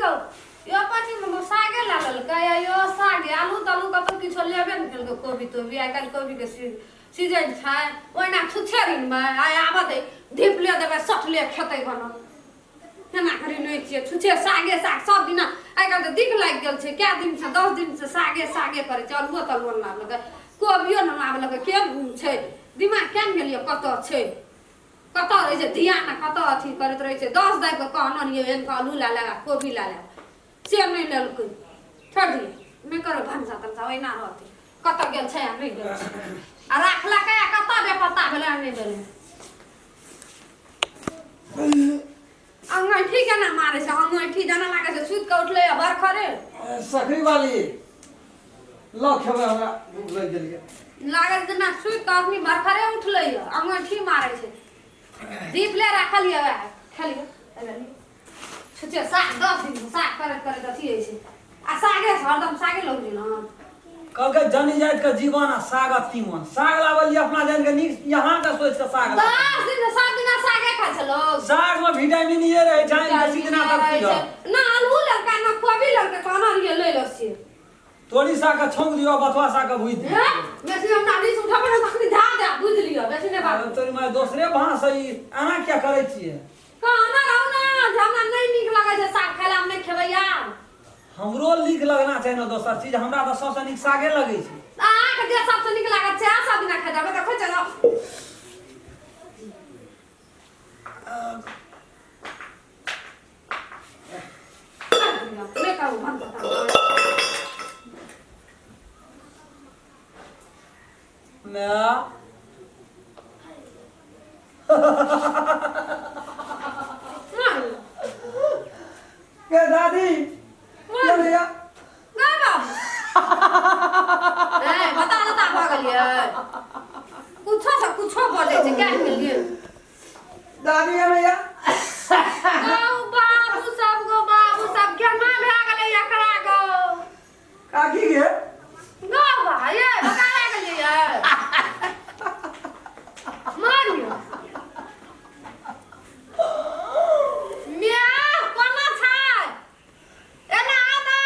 देखियौ यो पति में सागे ला लेलकै आ यो सागे आलू तालू कतौ किछो लेबे ने केलकै कोबी तोबी। आइ काल्हि कोबीके सीजन छै, ओहिना छुच्छे दिनमे आइ आबऽ दे धीप ले देबै सटले खेतै बनल। केना करी नहि छियै छुच्छे सागे साग सब दिना। आइ काल्हि तऽ दिक लागि गेल छै, कए दिनसँ 10 दिनसँ सागे सागे करै छै। आलुओ तालुओ नहि लाबलकै, कोबियो नहि लाबलकै। के छै दिमाग केहन गेलियै, कतऽ छै कतऽ रहै छै धियान, कतऽ अथी करैत रहै छै। 10 दाबि कऽ कहने रहियै एहन कऽ आलू लए ले कोबी लए ले, से नहि लेलकै। छोड़ि दियै नहि करबै भनसा तनसा, ओहिना रहतै। कतऽ गेल छै आ नहि गेल छै आ राखलकै आ कतऽ बेपत्ता भेलै आ नहि भेलै। अंगूठी केना मारै छै, अंगूठी जेना लागै छै सुति कऽ उठलै आ बरखरे। सकरी वाली लऽ खेबै, हमरा भूख लागि गेल यऽ। लागल जेना सुति कऽ अखनी बरखरे उठलै यऽ, अंगूठी मारै छै। दीप ले राखल यऽ, वएह खेलियौ। छुछे साग 10 दिन साग करैत करैत अथी होइ छै आ सागे से हरदम सागे लग गेल हन। कहलकै जनी जाति के जीवन आ सागक तीमन। साग लाबलियै अपना जान के नीक, यहाँ के सोच के साग। 10 दिन सब दिना सागे खाइ छै लोग। साग में विटामिन ए रहै छै, बेसी दिना तक पीहऽ। ना आलू लड़का ना कोबी लड़का कहना रहियै लै लऽ से। तोरी साग के छौंक दियौ, बथुआ साग के भूजि दियौ। बेसी हमरा रिस उठबै ने तखनी धा दे, बुझि लिअ बेसी नहि बात। तोरी माय दोसरे भाँस है, एना किया करै छियै? कहना रहू ना जे हमरा नहि नीक लगै छै साग खाय लए, हम नहि खेबै आब। हमरो नीक लगना चाही ने दोसर चीज, हमरा तऽ सबसँ नीक सागे लगै छै। अहाँके जे सबसँ नीक लागत सएह सब दिना खाइ जाबै, देखै छै। नहि करू भनसा। माय के दादी के भैया नहि बाबू, ए बता बता भऽ गेलियै, कुछो से कुछो बजै छै। क्या गेलियै दादी के भैया? गौ बाबू सब, गो बाबू सब केना भए गेलै एकरा गो? काकी के गौ भाई ये बता गेलियै मारियो म्याह कोना छै, एना आउ ना।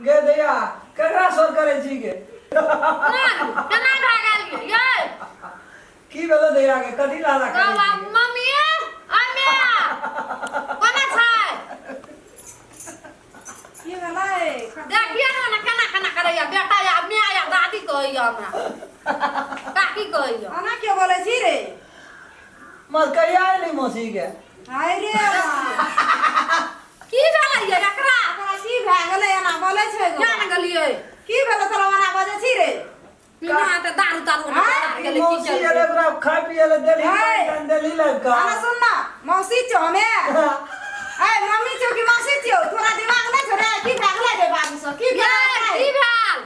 गे दैया, ककरा सर करै छी गे? मारियो केना भए गेलियै ये? की भेलो दैया के, कथी लाला गौ करै छी? बाबू मम्मी आ म्याह कोना छै? की भेलै? देखिए ने केना केना करैया बेटा या माय या दादी कहैया, हमरा काकी कहैया। ओना के बोलै छी रे? मस कहिया एली मौसी के? हाय रे बा। की भेलै ये एकरा? ओकरा की भए गेलै, एना बोलै छै गो? केना गेलियै? की भेलै तोरा, ओना बजै छी रे? बिना तऽ दारू तारू आँय? गेलै की? मौसी चलतै एलै, ओकरा खाय पिए ले देली, है। पानि तानि देली लाबि कऽ। आना सुन ना, मौसी छौ हमे। ए मम्मी छौ कि मौसी छौ? तोरा दिमाग नहि छौ रे? की भए गेलै रे बाबू सब, की ये भेलै? की भेल?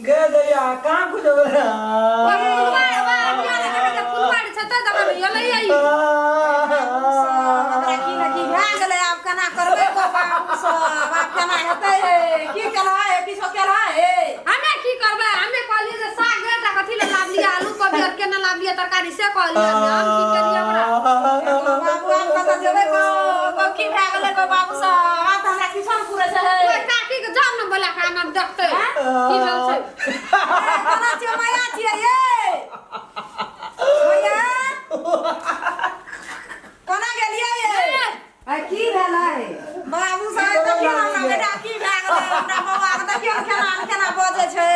गे दैया, कहाँ कुछ भेलै? ओहि फुलबाड़ी, ओहि अथिया ने देखै छै, फुलबाड़ी छै तै दबामे एलैया ई। हमरा की ने की भए गेलै, आब केना करबै गो बाबू सब, आब केना हेतै हे? की केलहा हे, किछो केलहा हे? हमे की करबै? हमे कहलियै जे साग टा कथी लए लाबलियै, आलू कोबी आर केना लाबलियै तरकारी, से कहलियै हमे। हम की केलियै ओकरा? गो बाबू, आब कतऽ जेबै गो? गो की भए गेलै गो बाबू सब, आब तऽ हमरा किछो नहि पुरै छै हे। ओहि काकी के जाउ ने बोला के आनब, देखतै की भेल छै। ए, कोना छियै मैया छियै ये? मैया कोना गेलियै ये? आ की भेलै बाबू साहेब, देखियौ ने हमरा बेटा की भए गेलै, हमरा बौआ के देखियौ ने केना ने केना बजै छै।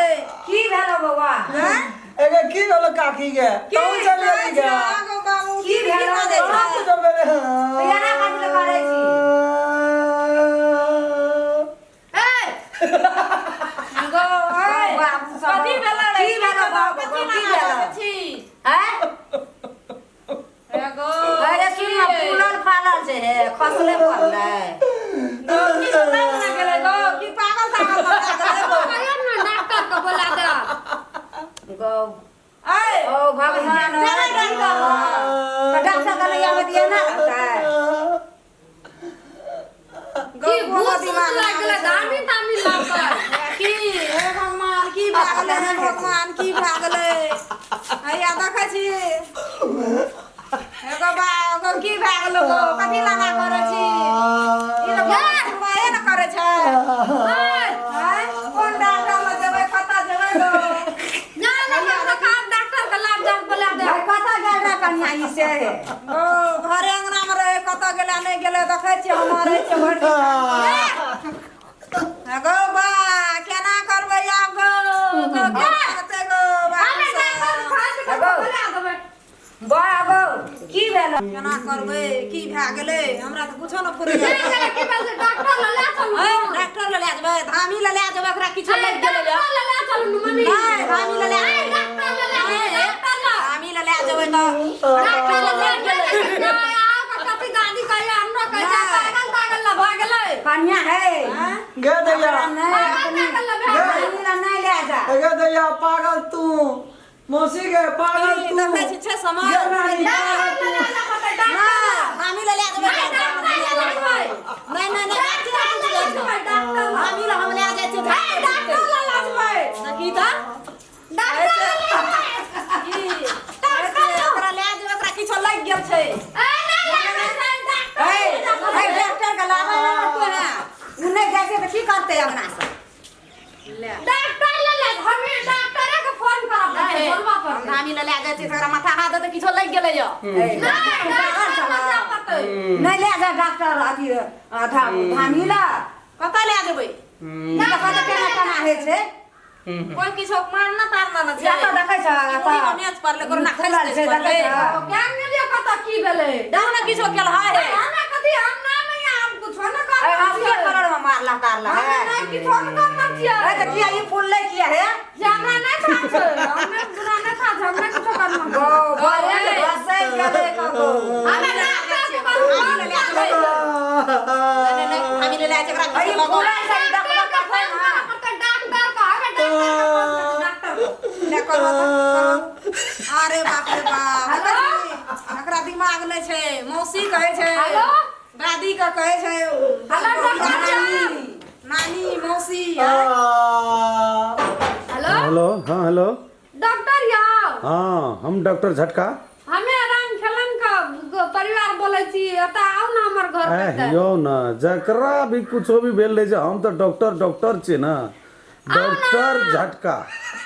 की भेलो बौआ? हैं? एगे की भेलो काकी के? की तहु चलि कहै गेली छियै गे? गो बाबू, की की भेलो? बजै कहाँ छै? कुछ भेलै? तऽ एना कथी लए करै छी? ए गो ए, बाबू सब कथी भेलै रे? की भेलो बाबू? कथी की ना भेलो? बजै छी? हैं? ए गो अरे सुन ना, फूलल फालल छै हे, खसले पड़लै। गो की सुनै ने गेलै गो, की पागल तागल भऽ गेलै गो? कहियौ ने डॉक्टर के बोला दे। गौ ए ओ भगवान, जेबै डॉक्टर लग। तऽ डॉक्टर के लैया में दिया ना रहतै। गो की कोनो भूत दिमाग लागि गेलै, धामी तामी लागल की? हे भगवान, की भए गेलै? हे भगवान, की भए गेलै? हैया देखै छी। हे गो बा गो, की भए गेलो गो? कथी लगा करै छी? ई तऽ फुलबाए ने नानी से है। ओ घरे अंगना में रहे, कतऽ गेला नहि गेलै देखै छियै, हम रहै छियै भरि दिन। गौ बा, केना करबै आब गौ? गौ, केना हेतै गौ हमे बाबू डॉक्टर सब? फांस के बोला देबै। बा गौ, की भेल? केना करबै, की भए गेलै, हमरा तऽ कुछो नहि फुरैया। नहि गेलै की भेल छै? डॉक्टर लग लए चलू। है, डॉक्टर लग लए जेबै, धामी लग लए जेबै, ओकरा किछो लागि गेलै डॉक्टर लग लए चलू ने मम्मी। नहि, धामी लग लए नहि, डॉक्टर लग लए जेबै, डॉक्टर लग। धामी लग लए जेबै तऽ डॉक्टर लग लए गेलै। नहि, आब कथी दादी कहैया, हमरो कहै छै, पागल तागल लए भए गेलै। कन्या है। गे दैया। नहीं, पागल तागल लए भए गेलै। धामी ला नहीं ले जा। गे दैया, पागल तू, मौसी गे, पागल की तू। देखै छी छै समाज। गे नानी, पागल डॉक्टर तू। लग लए पड़तै, डॉक्टर लग। धामी लग लए जेबै। नहि, डॉक्टर लग लए जेबै। नहि नहि नहि, डॉक्टर लग लए जेबै, डॉक्टर लग। धामी लग हम लए जाइ छियै। नहि, डॉक्टर लग लए जेबै। की तऽ डॉक्टर लग लए जेबै। की ओकरा लए जेबै, ओकरा किछो लागि गेल छै। ए, नहि लागै छै, डॉक्टर ए लग लए ए, जेबै। डॉक्टर के लाबै ना तू है, उ नहीं जाइ छै तऽ की करतै अंगना से? डॉक्टर लग लए, हमे डॉक्टरे के फोन करब, नहि, बोलबा हम पड़तै। धामी लए लए जाइ छियै, ओकरा माथा हाथ देतै, किछो लागि गेलै यऽ। ए, नहि, पागल डॉक्टर छह। लग जाय पड़तै। नहीं ले जा डॉक्टर अथी धामी ला। कतऽ लए जेबै? देखऽ तऽ केना केना होइ छै। कोइ किछो मारना तारना न छै। या तऽ देखै छ। मुड़ी मे मेच पड़लै, कोरोना खुलल खसि छै, पड़लै। देखै छ। ज्ञान गेलियै कतऽ की भेलै? देखू ने किछो केल है। ए, हमे कथी, हम ना मैया, हम कुछो न ए, करना हम के छियै। कलर में मारला तारला हमे है? नहि किछो न करना छियै। ए, तऽ किया ई फूललै किया हे? जे हमरा नहि था छै, हमे बुरा नहि था छै, हम नहि कुछो करना गो छियै। बरे बसै गेलै कगो। हमे डॉक्टर के कहू, धामी लए लए जेबै। नहि नहि, धामी लए लए जेबै, ओकरा अरे किछो लगो। फूलल छै, डॉक्टर देखबो के करतै फोन ना। करऽ पड़तै, डॉक्टर के, हमे डॉक्टर के फोन करबै, डॉक्टर के। ले करहो तऽ, करहो। अरे बाप रे बाप, एकरा दिमाग नहि छै। मौसी कहै छै, हेलो? दादी के कहै छै। हेलो, डॉक्टर साहब। नानी, मौसी। हेलो। हेलो, हाँ, हेलो। डॉक्टर याव? हाँ, हम डॉक्टर झटका। हमे राम खेलन का परिवार बोलै छी, एतऽ आउ ने हमर घर पे ए तऽ। यौ ने, जकरा भी कुछो भी भेल रहै छै, हम तऽ डॉक्टर डॉक्टर छियै ने, डॉक्टर झटका।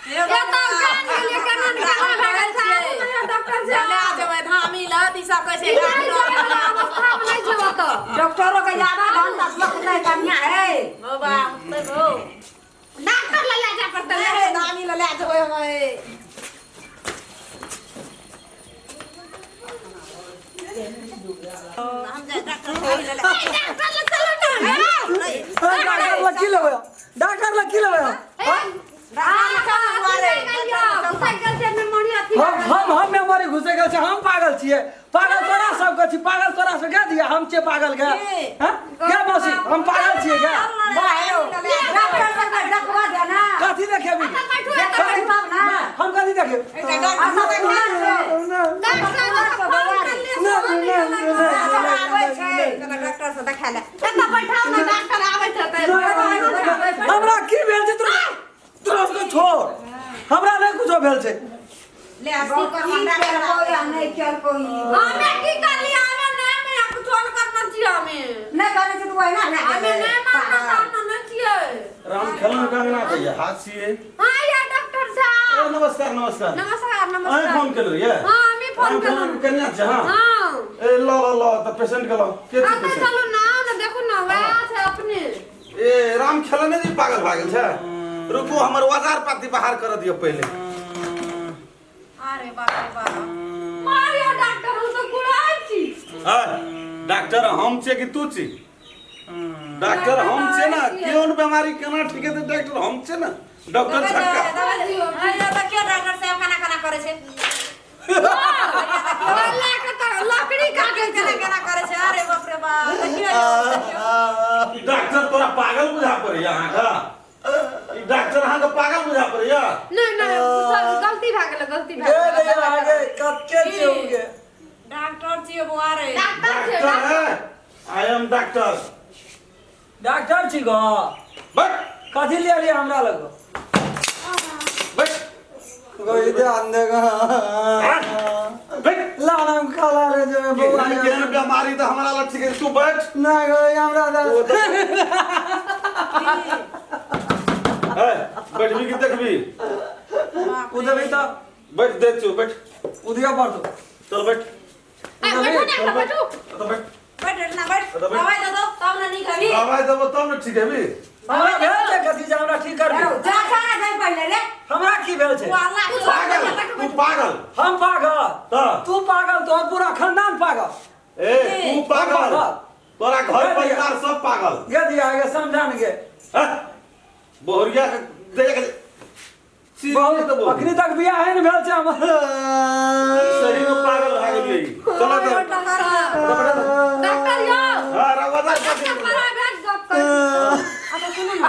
एतऽ ज्ञान गेलियै केना ने केना भए गेल छै, आबू ने यौ डॉक्टर साहब। लए जेबै धामी लए, ई सब कहै छै। ई नहि जाय वला अवस्थामे नहि छै ओतऽ। डॉक्टरो के ज्यादा धन तक नहि कन्या है। बाबा, गौ। डॉक्टर लग लए जाय पड़तै। अरे, धामी लए लए जेबै हम। हम जाइ डॉक्टर धामी लए लए। डॉक्टर लग चलू ने। नहि, डॉक्टर लग की लेबै? डॉक्टर लग की लेबै? हम हम हम मेमोरी घुसे गेल छै, हम पागल छियै? पागल तोरा सबके छी, पागल तोरा सबके दिया, हम छियै पागल गे? हैं गे मौसी, हम पागल छियै गे? डॉक्टर सबके देखबा दे ना। कथी देखेबी? देखबै तब ना। हम कथी देखेब? आबै छै। डॉक्टर से देखा ले। हमरा की भेल छै? तोरा तोरा सबके छोड़, हमरा नहि कुछो भेल छै। ले सी कर। की केलको या नहि केलको ई? हमे की करलियै? हमे नहि मैया कुछो नहि करना छियै हमे। नहि करै छै तऽ ओहिना भए हमे गेलै। नहि मारना तारना नहि छियै। राम खेलना कंगना कहिया हाथ छियै। हाँ या डॉक्टर साहब। ए, नमस्कार नमस्कार। नमस्कार। अहें नमस्कार। फोन केने रहियै? हाँ, हमी फोन राम केलहुँ। खेलौना कन्या छै? हाँ। हाँ। ए, ल ल ल तऽ पेशेंट के लाउ। के हाँ छै तऽ पेशेंट? चलू ना ने, देखू ना, वएह छै अपने। ए, राम खेलने जी पागल भए गेल छै। रुकू, हमर औजार पाती बाहर कर दियौ पहिले। अरे बाप रे बाप। मारियो डॉक्टर, हम तऽ कुड़ाइ छी। है, डॉक्टर हम छियै कि तू छी डॉक्टर? हम छियै ने। केहन बीमारी केना ठीक हेतै, डॉक्टर हम छियै ने, डॉक्टर झटका। देखियौ डॉक्टर साहब केना केना करै छै। गल्ला के तऽ लकड़ी काटै केना छै। केना करै छै, अरे बाप रे बाप, देखियौ देखियौ। ई डॉक्टर तोरा पागल बुझा पड़ैया अहाँके? ई डॉक्टर अहाँके पागल बुझा पड़ैया? नहि नहि, गलती भए गेलै, गलती भए गे गेलै। दैया गे, कते छियौ गे? डॉक्टर छियै बौआ रे। डॉक्टर छियै। डॉक्टर है, I am doctor. Doctor छी गो? बैठ। कथी ले लियै हमरा लग? बैठ। गो ध्यान दे गो। बैठ। लानम काला रे जे बौआ। केहन केहन बीमारी तऽ हमरा लग ठीक है, तू बैठ। ना गो, हमरा ओ तऽ- है, बैठबी कि देखबी? उधर तऽ बैठ, देख छु, बैठ। उधिया पड़तो। चल बैठ। ए, बैठू ने, बैठू। तो बैठ। बैठ ना बैठ। तो बैठ। दवाई दे दो तब ना नीक हेबी। दवाई देबो तब ने ठीक हेबी। हमरा भेल छै कथी जे हमरा ठीक करबी? जा जा ना पहिले रे। हमरा की भेल छै? पागल तू, पागल। हम पागल? तऽ तू पागल, तोहर पूरा खानदान पागल। ए तू पागल, तोरा घर परिवार सब पागल। गे दिया गे समझा ने गे। हैं? बहुरिया के देख बहुत देबो। अखनी तक बियाह है ने भेल छै हमर। सही में पागल भए गेलियै। चलो तऽ डॉक्टर यौ। हां रवा जा। प्राइवेट गप कर। अब सुनू ना,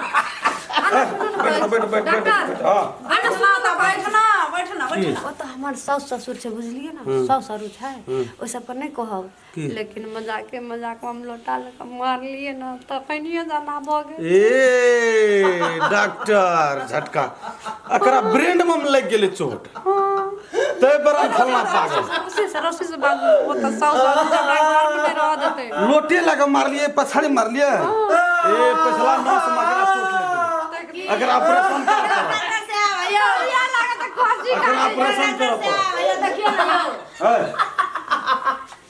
बैठ बैठ बैठ बैठ। डॉक्टर। हां अने सुनू तऽ बैठ ना, बैठ ना, बैठ ना। ओ तऽ हमर साउस ससुर छै, बुझलियै ने, साउस ससुर छै, ओहि सबके नहि कहब, लेकिन मजाके मजाकमे हम लोटा लऽ कऽ मारलियै ने तखनिये जाना भऽ गेल। ए डॉक्टर झटका एकरा ब्रेन में लग गेलै चोट, तै पर हम फलना पागल। रस्सी से, रस्सी से बांधू। ओ तऽ साउस ससुर हमरा घरमे नहि रहऽ देतै। लोटे लगा मारलिए, पछाड़ी मारलिए, ए पिछला नस में एकरा चोट लग गेलै। एकरा ऑपरेशन कर पड़त। डॉक्टर साहब यौ, या लागत खसी। एकरा ऑपरेशन कर पड़त। यौ देखियौ ने यौ। ए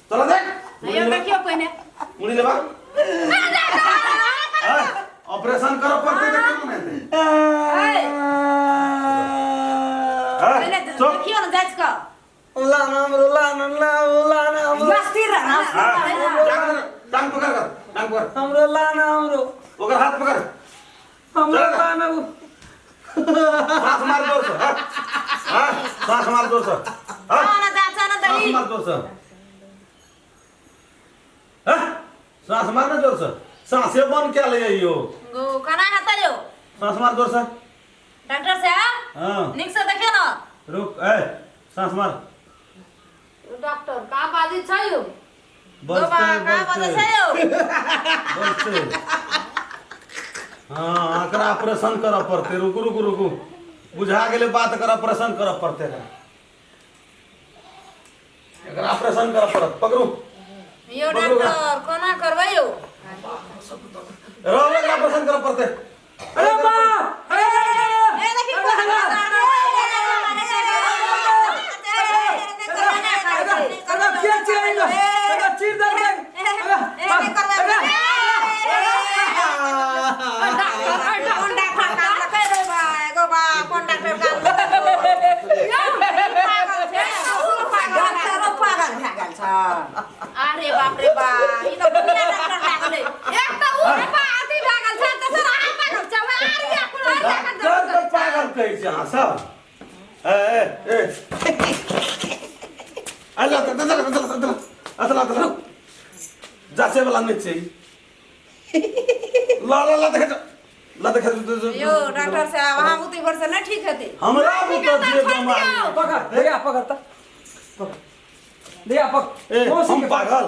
चलो देख। यौ देखियौ पहिने। मुड़ी लेबा, ऑपरेशन कर पड़तै तऽ केना नहि हेतै? पहिले चुप। देखियौ ने जाँच कऽ। लाना हमरो, लाना लाना हमरो। स्थिर रह। हाँ, टांग पकड़ कर, टांग पकड़। हमरो लाना हमरो। ओकर हाथ पकड़। हमरो चल। लाना। सांस मार जोर से। हाँ हाँ, सांस मार जोर से। हाँ। ना जाँच ना सांस दही। मार जोर से। हाँ, सांस मार ना जोर से। सांसे बंद क्या ले यो? गो केना हेतै यौ? सांस मार जोर से। डॉक्टर साहब, हाँ। नीक से देखियौ ने। रुक, ए सांस मार। डॉक्टर का बाजै छै यौ? गो बा बजते का बजै छै यौ? बजते। हाँ, एकरा ऑपरेशन करऽ पड़तै। रुकू रुकू रुकू, बुझा गेलै बात। एकरा ऑपरेशन करऽ पड़तै। एकरा एकरा ऑपरेशन करऽ पड़त। पकड़ू। यौ डॉक्टर, कोना करबै यौ? रहो, एकरा ऑपरेशन करऽ पड़तै। अरे बाप, अरे! ए देखी कोना। अरे के चिर, अरे चिर देलकै। अरे कोन डॉक्टर काम लकै रे बा? एगो बा, कोन डॉक्टर काम लकै? पागल छै, डॉक्टरो पागल भए गेल छ। अरे बाप रे बा, ई तऽ दुनिया डॉक्टर भए गेलै। एक तऽ उ बा अथी भए गेल छै, तेसर अहाँ पागल छै। आर या कोनो डॉक्टर के पागल कहै छै अहाँ सब? ए ए ए, अल्लाह त दल दल दल अतला अतला जाचे वाला नहीं चाहिए। ला ला ला, देख ला देख। यौ डॉक्टर साहब, अहाँ उती भर से नहि ठीक हेतै। हमरा बुते जे बेमारी। पकड़ दिया, पकड़ त पकड़ दिया, पकड़। ए मौसी हम के पागल,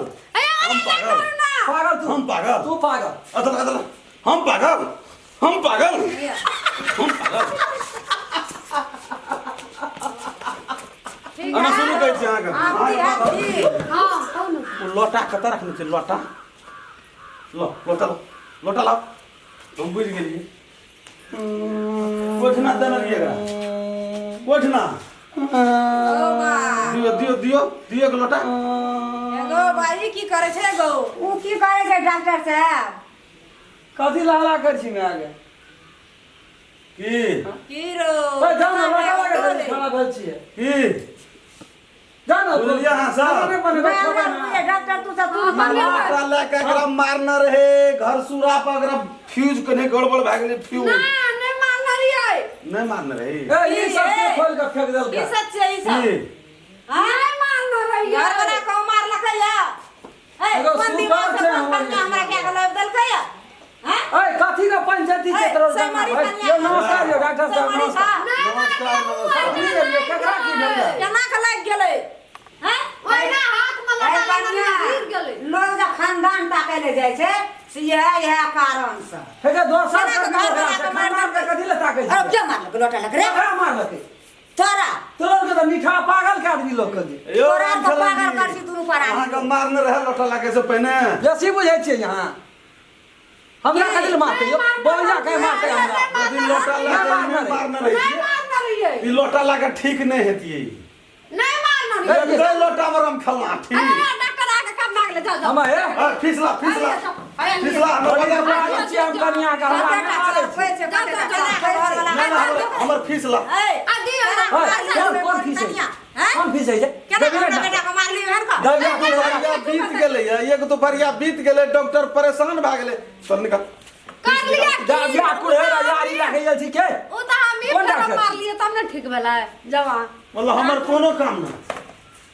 हम पागल। पागल तू। हम पागल। तू पागल। अतला अतला, हम पागल, हम पागल, हम पागल। अना सुनू, कहै छी अहाँके। हँ, कहू ने। ओ लोटा कतऽ रखने छै लोटा? लो लोटा, लो लोटा लाओ। हम बुझि गेलियै। कोठना देने रहियै एकरा, कोठना। गो बा। दियौ दियौ दियौ दियौ के लोटा। गो बा, ई की करै छै गो? उ की करै छै डॉक्टर साहब? कथी लहला कर छी मैं आगे? की? की रो? ओए जाओ ना, लोटा लगा खाना भेल छियै। की? जाओ ना। बुझलियै अहाँ सब? खाना नहि बनेबै, खेबै ना। डॉक्टर तू सब तू। लोटा लए कऽ एकरा मारने रहे घर सुरा पर। एकरा फ्यूज कने गड़बड़ भए गेलै, फ्यूज। ना, नहि मारने रहियै। नहि मारने रही? ए, ई सब के खोल के फेंक की देलकै? सच छै ई सब? की? नहि मारने रहियै। घर वाला कहूँ मारलकै या? ए एगो कोन सुपर दिमाग से छै कोन हमर। कन्या हमरा क्या के लाइब देलकै या? हैं? ए, कथी के पंचायती छै ए, तोरा? सोमवारी कन्या। यौ नमस्कार यौ डॉक्टर साहब। सोमवारी नमस्कार। खा। नमस्कार नमस्कार। की भेल, केकरा की भेल? केना के लागि गेलै? हैं? ओहिना हाथमे लोटा लगल गिर गेलै। लोग जे खानदान ताकै ले जाइ छै से इएह इएह कारण से। हे जे दोसर केना के घर वाला के मारि खानदान के कथी ले ताकै अरे छै? के मारलक लोटा लग रे? केकरा मारलकै? तोरा। तोरा के तऽ मीठा पागल के आदमी लोग के जे। यौ तोरा राम तऽ चलन पागल जी, कर छी दुनू परानी। अहाँके मारने रहे लोटा लागे से पहिने। बेसी बुझै छियै यहाँ। हमरा कथी ले मारतै यौ? बहुजा के मारतै हमरा? यदि लोटा लागे मारने नहि रही। मारने रही। नहि मारने रहियै। ई लोटा लागे ठीक नहि हेतियै। नहि मारने एक लोटा में हम खेलना ठीक। अरे डॉक्टर आके काम मांगले जाओ जाओ। हम हे आ, फिसला फिसला फिसला हमरा बड़ी बजा पागल छियै हम कनिया के हमरा कतेटा मारै छै, छी। छै, कतेटा छै, घरवला ना, ना, हमर फीस ला। ए आ दियो ना। है, कोन कोन फीस है? कोन फीस है जे? केना देबी हमरा ने बेटा के मारली हन का? देबी एक दुपहरिया बीत गेलै, एक दुपहरिया बीत गेलै, डॉक्टर परेशान भए गेलै। चल निकल। कर लिया जा बियाह कुड़े यारी लगे गेल छी के? ओ तऽ हम कोन एक डॉक्टर? मार लिए तब ने ठीक भेलै जवान। मतलब हमर कोनो काम ना।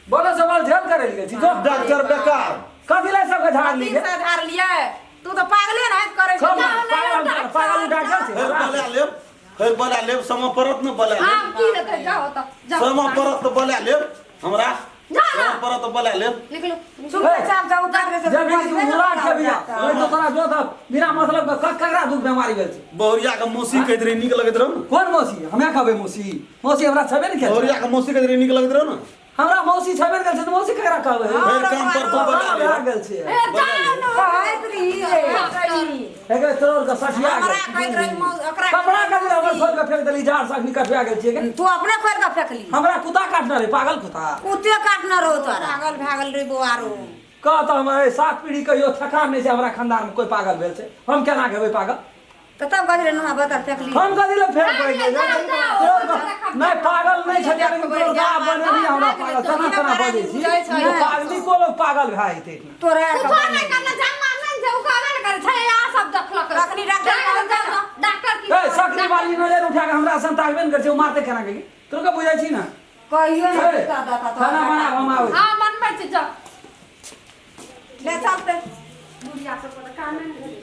बोलो सवाल झेल करे गेल छी जो। डॉक्टर बेकार। कथी लए सबके झाड़ ली तीन सौ झाड़ लियै तू तऽ पागले रहत करै सब छै। पागल पागल डॉक्टर छै। फेर बोला लेब, फेर बोला लेब, समय पड़त ने बोला लेब। हम की हेतै जाओ तऽ जाओ। समय पड़त तऽ बोला लेब हमरा। जा ना। समय पड़त तऽ बोला लेब। निकलो। चुपचाप जाउ काटरे से। जब तू मुला के बिया ओइ तो तोरा जो था बिना मतलब के ककरा दुख बीमारी भेल छै। बहुरिया के मौसी कहैत रही नीक लगैत रहौ ने। कोन मौसी? हमे कहबै मौसी? मौसी हमरा छेबे ने केल। बहुरिया के मौसी कहैत रही नीक लगैत रहौ ने। हमरा मौसी छेबे ने केल छै तऽ मौसी ककरा कहबै? फेर काम पर तू बोला भए लेब। गेल छै। ए जाओ ना। कहैत रही सही। हे तोर के सठिया हमरा गेल। कहैत रही ओकरा कपड़ा कथी हमर खोल के फेंक देली झाड़ से अखनी कटवा गेल छियै के? तू अपने खोल के फेंकली। हमरा कुत्ता काटने रहे पागल कुत्ता। कुत्ते काटने रहो तोरा। पागल भए गेल रे बौआरो। कह तऽ हम सात पीढ़ी कहियो थकान नहि छै हमरा खानदान में कोई पागल भेल छै। हम केना कहबै पागल? तऽ तब कहै रहे नुआ बतर फेंकली। हम कथी लए फेंक नहि पागल नहि छलियै लेकिन तोर गाँव बनेबही हमरा पागल तना तना बजै छी। ओ पागली को लोग पागल भए जेतै। तोरा कुछो नहि करना जमा नहि छै ओ कहबे ने करै छै आ सब देखलक। अखनी डॉक्टर डॉक्टर की ए सकरी वाली नजर उठा के हमरा सन ताकबे ने करै छै ओ मारते केना के? तोर के बुझै छी ना? कहियो ए, नहि दादा खाना बना हम आबै। हां मनबै छी जाओ। ले चलते। बुढ़िया सब के तऽ कामे नहि भेलै।